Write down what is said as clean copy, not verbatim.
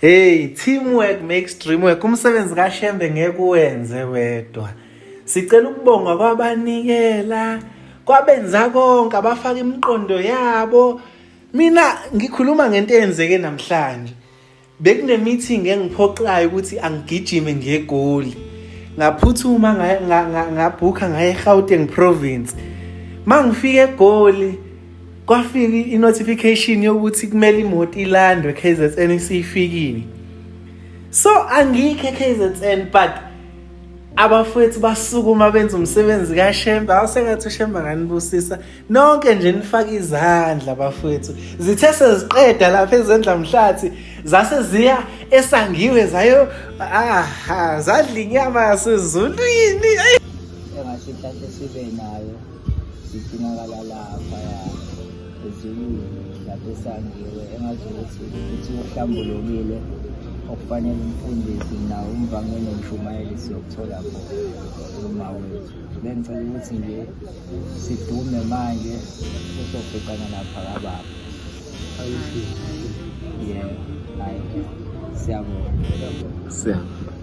Hey, teamwork makes dream work. Umsebenzi kaShembe ngeke uwenze wedwa. Sicela ukubonga kwabanikela, kwabenza konke abafaka imiqondo yabo. Mina ngikhuluma ngento eyenzeke namhlanje. Bekune meeting engiphoqayo ukuthi angigijime ngiye eGoli. Ngaphuthuma ngabhukha ngaye eGauteng province. Mangifika eGoli kwafika i-notification yokuthi kumele imoto ilandwe KZN isifikile. So angikho eKZN but abafowethu basukuma benza umsebenzi kaShembe awusengathi uShembe anganibusisa nonke nje nifake izandla bafowethu zithe seziqeda lapha ezendla mhlathi zase ziya esangiwe zayo aha zadla inyama yasezulwini engathi inhlanhla sibe nayo sidingakala lapha ya ezulwini lapho esangiwe engazi ukuthi uthi uhlambulukile okufanele umfundisi nawo umvangeli nomshumayeli siyokuthola khona uma wethu bengicela ukuthi nje sidume manje sesoficana lapha kababa yebo hayi siyabonga siyabonga.